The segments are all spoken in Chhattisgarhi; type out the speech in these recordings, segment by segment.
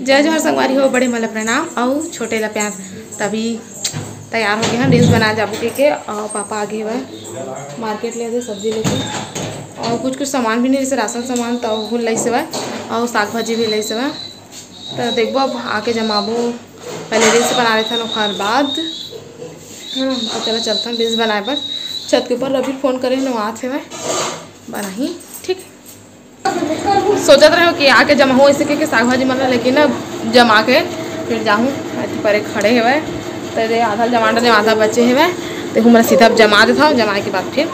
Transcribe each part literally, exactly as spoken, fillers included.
जय जोहार संगवारी हो, बड़े मन ला प्रणाम अउ छोटे ला प्यार। तभी तैयार हो गए हैं, reels बनाए जाबो के, के अउ पापा आगे हवय market ले दे सब्जी लेके, अउ कुछ कुछ सामान भी नहीं, जैसे राशन सामान तो ओहू लइस हवय अउ साग भाजी भी लइस हवय। तो देखबो अब आके जमाबो, पहले reels बना लेथन, ओकर बाद हाँ, अब चला चलथन reels बनाए बर छत के ऊपर। रवि फोन करे हे, नवात हवय बनाही, ठीक। सोचत रहे हो कि आके जमा हो ऐसे के, के साग भाजी मन ला, लेकिन अब जमा के फिर जाहूँ। अति परे खड़े हेवय, तो ये आधा जमा डाले, आधा बचे हेवय, तो हमला सीधा जमा देता हूँ, जमाए के बाद फिर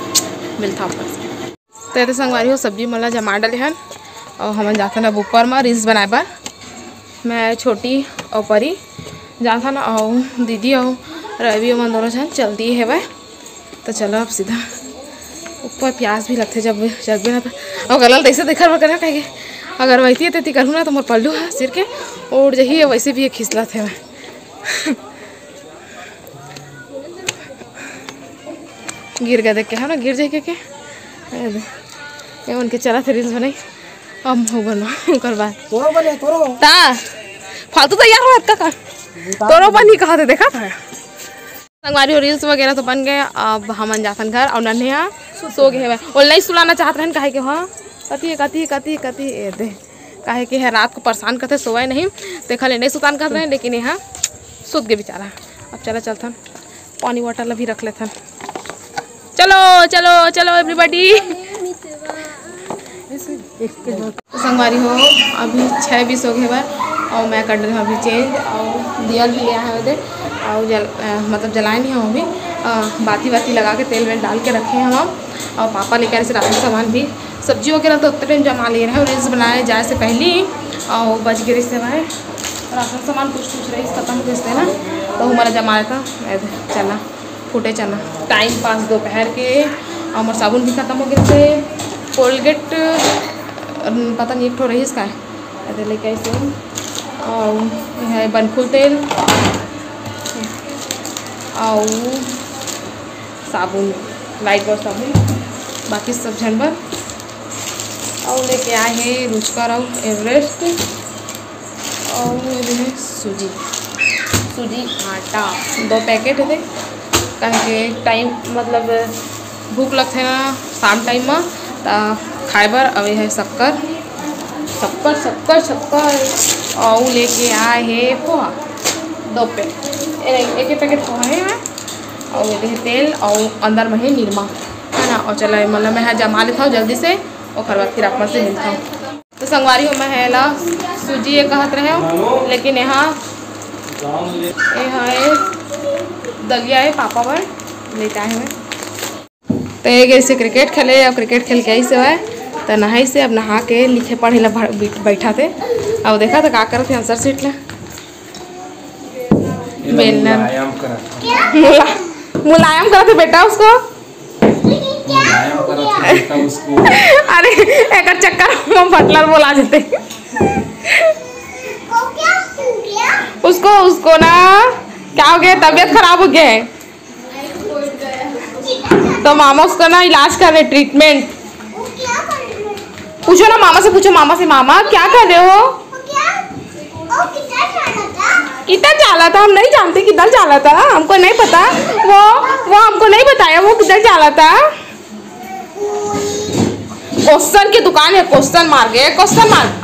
मिलता हूँ। तो ये तो संगवारी हो, सब्जी मन ला जमा डाले हन, और हमन जाथन अब ऊपर मा reels बनाए बर। मैं, छोटी अउ परी जाथन, अउ दीदी अउ रवि, ओमन दोनों झन चल दिए हेवय। तो चलो अब सीधा ऊपर, प्यास भी लगथे जब जगबे ना, तो अउ गला ल तइसे देखर बर करना, काहे कि अगर वैती तेती करहूँ ना, तो मोर पल्लू ह सिर के उड़ जही, वैसे भी ये खिसलत हे। गिर गए देख के, है ना, गिर जाए के, के? अरे, ये उनके चला थे reels बनाई, अब हो बनवा, ओकर बाद। तोरो बने, तोरो। ता, फालतू तैयार हो अतका का? तोरो बनी कहा थे, देखा था? संगवारी हो, reels वगैरह तो बन गए, अब हमन जाथन घर। और नन्हे हा सो गए हवय, ओला नहीं सुलाना चाहत रहन, काहे के, हाँ, कति, कति, कति, कति, ए दे, काहे के हे, रात को परेशान करथे, सोवय नहीं, तेखर ले नहीं सुतान करत रहन, लेकिन यहाँ सुत गए बेचारा। अब चला चलथन, पानी bottle भी रख लेथन। चलो, चलो, चलो everybody। तो संगवारी हो, अभी छः बीस हो गए बा, और मैं कर रही हूँ अभी change, और दिया भी लिया है उधर, और जल, अ, मतलब जलाए नहीं हूँ अभी, अ, बाती बाती लगा के तेल वेल डाल के रखे हैं हम। और पापा लेकर ऐसे राशन सामान भी, सब्जी वगैरह तो उतने टाइम जमा ले रहे हैं, reels बनाए जाए से पहले ही, और बच गए से भाई राशन सामान कुछ कुछ रही खत्म हो गए ना, तो हमारा जमा रहता चना। फूटे चना। टाइम पास दोपहर के, हमर साबुन भी खत्म हो गए थे। Colgate, अम, पता नहीं, एक ठो रहीस का, अरे लेके आई से। और ये है बनफूल तेल, और साबुन, Lifebuoy साबुन, बाकी सब झन बर। और लेके आए हैं रुचकर और Everest। और ये है सूजी, सूजी आटा, दो packet है, काहे के टाइम, मतलब भूख लगथे ना शाम टाइम में, त खाए बर। अउ ये है शक्कर, शक्कर, शक्कर, शक्कर, और लेके आए है पोहा, दो packet, ए-, एक, एक packet पोहा है, और ये है तेल, और अंदर में है निरमा, है ना। और चला, मतलब मैं यहाँ जमा लेता हूँ जल्दी से, ओकर बाद फिर आप मन से मिलता हूँ। तो संगवारी हो, मैं है ला सूजी ये कहत रहे हो, लेकिन यहाँ ये है दलिया है, पापा बर लेके आए हुए। तो ये गए से cricket खेले, और cricket खेल के आई से हुआ है, तो नहाई से, अब नहा के लिखे पढ़े ला भ-, बैठ-, बैठा थे। अब देखा तो का करत है answer sheet ला। बेलना। मुलायम करत। मुला-, मुलायम करत है बेटा उसको। मुलायम करत है बेटा उसको। अरे, एकर चक्कर में बटलर बोला जथे। उसको, उसको ना क्या हो गया, तबीयत खराब हो गया है, तो मामा उसका ना इलाज कर रहे, treatment। पूछो ना मामा से, पूछो मामा से, मामा क्या कर रहे हो? किधर चला था? हम नहीं जानते किधर चला था, हमको नहीं पता। वो, वो हमको नहीं बताया वो किधर चला था। Question की दुकान है, question mark है, question mark।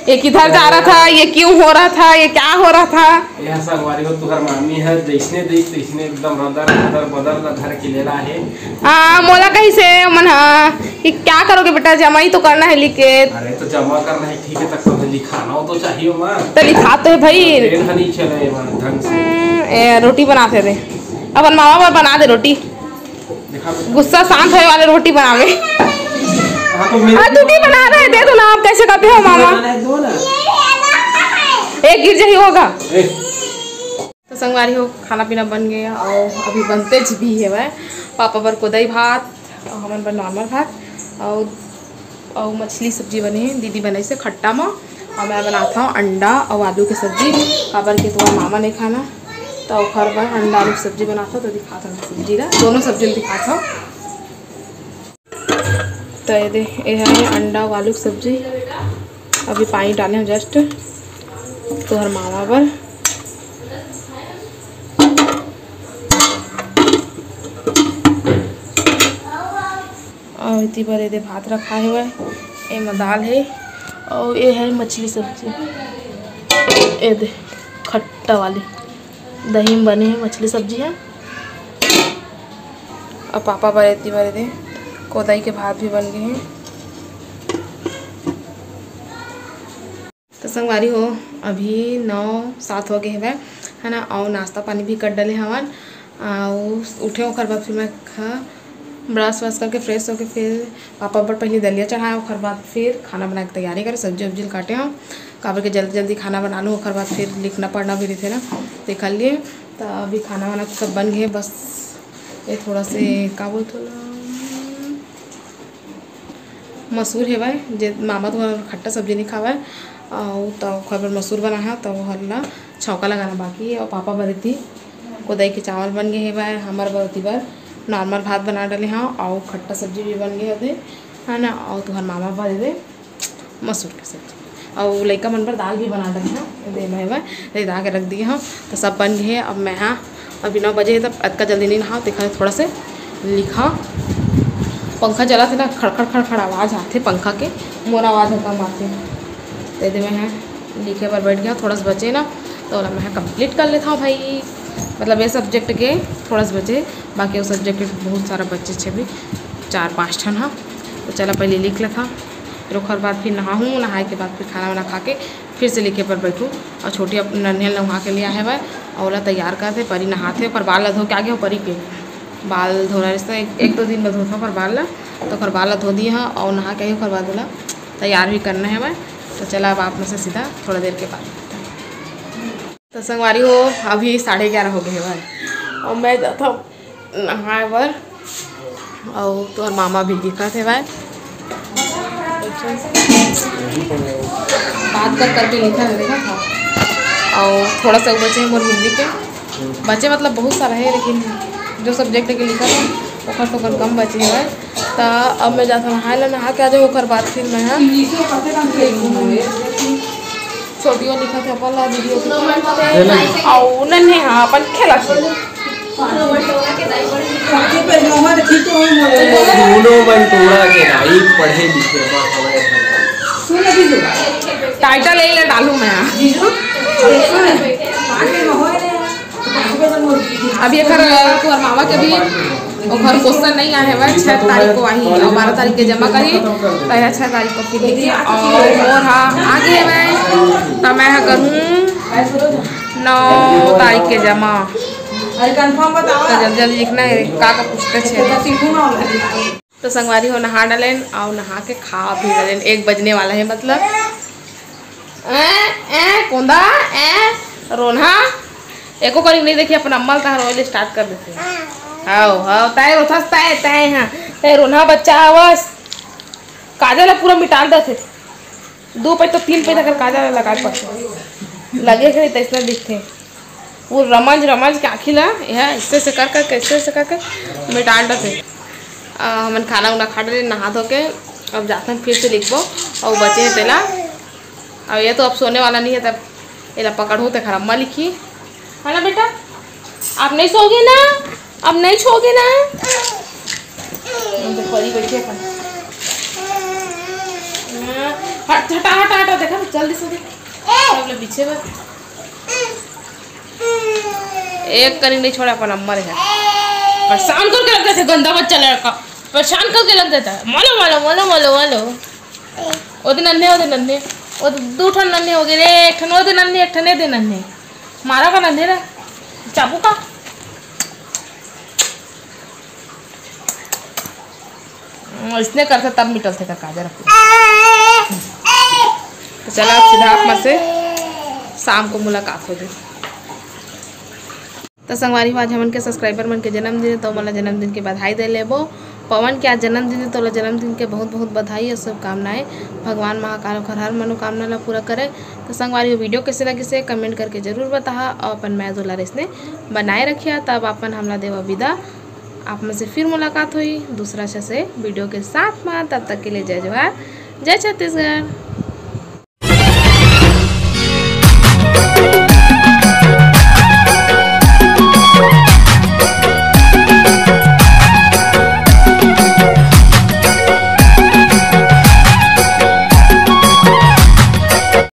ये किधर जा रहा था, ये क्यों हो रहा था, ये क्या हो रहा था? यह संगवारी हो, तुहर मामी है, जैसने देख तैसने एकदम रदर रदर बदर ला धर के लेला है। आ, मोला कहिसे मन हा कि क्या करोगे बेटा, जमा ही तो करना है लिखे। अरे तो जमा करना है, ठीक है, तक तो लिखाना हो तो चाहिए माँ। तो लिखा तो है भाई। पेन नहीं चले माँ ढंग से। हम्म, ए, रोटी बनाते दे, अपन मामा बर बना दे रोटी। देखा तो। गुस्सा शांत होए वाले रोटी बनावे। हाँ, तो मेरे हाँ, तू भी बना रहे, दे दो ना, आप कैसे करते हो मामा? बनाने दो ना। एक गिर जही होगा। ए। तो संगवारी हो, खाना पीना बन गया और अभी बनते ज भी है वह। पापा बर कोदई भात और हमन बर normal भात और, और मछली सब्जी बने है। दीदी बनाइसे खट्टा मा और मैं बनात हव अंडा और आलू के सब्जी। काबर के तुम्हार मामा नहीं खाना, तो ओखर बर अंडा आलू के सब्जी बनात हव। तो दिखात हव सब्जी ला, दोनों सब्जी ला दिखात हव। तो ये दे, ये है अंडा और आलू के सब्जी। अभी पानी डाले हंव just तुहर मामा बर। अउ एती बर एदे भात रखा हेवय, एमा दाल हे, अउ ए हे मछली सब्जी, एदे खट्टा वाली दही में बने हे मछली सब्जी हे। अउ पापा बर एती बर एदे कोदई के भात भी बन गे हे। तो संगवारी हो, अभी नौ सात हो गए हवय, है ना, अउ नाश्ता पानी भी कर डले हवन। अउ उठे ओकर बाद फिर मैं ह ब्रश व्रश करके फ्रेश होके फिर पापा बर पहले दलिया चढ़ाए, ओकर बाद फिर खाना बनाए के तैयारी करे, सब्जी उब्जी ल काटे हव, काबर के जल्दी जल्दी खाना बना लूँ, ओकर बाद फिर लिखना पढ़ना भी रहिथे ना, तेखर लिए। तो अभी खाना वाना तो सब बन गए, बस ये थोड़ा से का बोलते ना, मसूर हेवय, जे मामा तो खट्टा सब्जी नहीं खावय, अउ त ओखर बर मसूर बना है, त ओहर ला छौंका लगाना बाकी हे। अउ पापा बर एती कोदई के चावल बन गे हेवय, हमर बर ओती बर नॉर्मल भात बना डले हव, अउ खट्टा सब्जी भी बन गे हवे, है ना। अउ तुहर मामा बर दे मसूर के सब्जी, अउ लइका मन बर दाल भी बना डले हव, दे मैं हेवय, दे दा के रख दिए हव। त सब बन गे हे। अब मैं हा अभी नौ बजे हे, तब अतका जल्दी नहीं नहाव, तेखर थोड़ा से लिखा। पंखा चलत हे ना, खड़खड़ खड़खड़ आवाज़ आथे पंखा के, मोर आवाज़ ह कम आथे। ते दे मैं ह लिखे बर बैठ गया, थोड़ा सा बचे ना, तो ओला मैं ह complete कर लेता हूँ भाई, मतलब ये subject के थोड़ा सा बचे, बाकी वो subject के बहुत सारा बचे छे भी, चार पाँच ठन ह। तो चला पहले लिख लेता, फिर ओकर बाद फिर नहाहूँ, नहाए के बाद फिर खाना वाना खा के फिर से लिखे पर बैठूँ। और छोटी अप-, नन्हे ल नहा के लिया है भाई, और ओला तैयार करथे, परी नहाथे, ओकर बाल ला धो के आगे हो परी के बाल धोना रिहिस त एक, एक दो दिन में धोथव ओकर बाल ला, तो ओकर बाल ला धो दिए हव अउ नहा के आई, ओकर बाद ओला तैयार भी करना हे मैं। तो चला अब आप में से सीधा थोड़ा देर के बाद। तो संगवारी हो, अभी साढ़े ग्यारह हो गए हे भाई, और मैं जाथव नहाए बर, अउ तोहर मामा भी दिखत हे भाई। बात कर करके लिखा है, देखा था। अउ थोड़ा सा बचे हे मोर हिंदी के, बचे मतलब बहुत सारा है, लेकिन जो subject के लिखा था ओकर तो कम बचे हे भाई। त अब मैं जात हूँ नहाए ला, नहा के आ जाऊँ, ओकर बाद फिर मैं ह छोटी हो लिखत हे अपन ला, दीदी हो लिखत हे। अउ नन्हे हा अपन खेलत हे। दोनों मन टोरा के दाई पढ़े लिखे बर हवय। Title यही ला डालू मैं। अभी एकर तुहर मामा के भी ओकर question नहीं आए हवय, छह तारीख को आही और बारह तारीख के जमा करही, तो यह छह तारीख को फिर लिखी। और मोर हा आगे हवय, तो मैं हा करूँ नौ तारीख के जमा। तो जल्दी जल्दी लिखना है, का का पूछते छे। तो संगवारी हो, नहा डालेन और नहा के खा भी डालेन। एक बजने वाला है, मतलब, ए, ए, कोंदा, ए, रोन्हा, एको करी नहीं देखी, अपन अम्मा ल तहार रोए ले start कर देथे। हाव, हाव, तय रोथस, तय, तय, हाँ, तय रोन्हा बच्चा आवस, काजल ला पूरा मिटाल देथे। दो पैर तो तीन पैर अगर काजल ला लगाए पड़थे, लगे के तैसने दिखथे। वो रमंज रमंज के आँखी ला यह ऐसे ऐसे कर कर, कैसे ऐसे करके मिटाल डथे। आ, हमन खाना उना खा डरे, नहा धो के अब जाथन, फिर से लिखबो। और बचे है तेला, अब ये तो अब सोने वाला नहीं है, तब एला पकड़हूँ ते खराब मा लिखी, है ना बेटा? आप नहीं सोओगे ना? अब नहीं छोगे ना? हम तो परी बैठे अपन। हट, हटा, हटा, हटा, देखा ना, जल्दी से देख। सब लोग पीछे बस। एक कनी नहीं छोड़ा अपन अम्मा रे। परेशान करके रख देथे गंदा बच्चा लड़का। परेशान करके रख देता है। मालो, मालो, मालो, मालो, मालो। ओदे नन्हे, ओदे नन्हे। ओदे दू ठन नन्हे हो गए रे। एक ठन ओदे नन्हे, एक ठन एदे नन्हे। मारा का नन्हे रे। चाबू का। हम्म, इसने करथे तब मिटलथे का काजर। तो चला, अब सीधा आप मन से शाम को मुलाकात हो जाए। तो संगवारी हो, आज हमन के subscriber मन के जन्मदिन हे, तो ओमन ला जन्मदिन के बधाई दे लेबो। पवन के आज जन्मदिन हे, तो ओला जन्मदिन के बहुत बहुत बधाई और शुभकामनाएं। भगवान महाकाल ओकर हर मनोकामना ला पूरा करे। तो संगवारी हो, video कैसे लगिस हे comment करके जरूर बताहा और अपन मैं दुलार इसने बनाए रखिया। तब अपन हमला देवा विदा, आप मन से फिर मुलाकात होई दूसरा अच्छा से video के साथ में। तब तक के लिए जय जोहार, जय छत्तीसगढ़।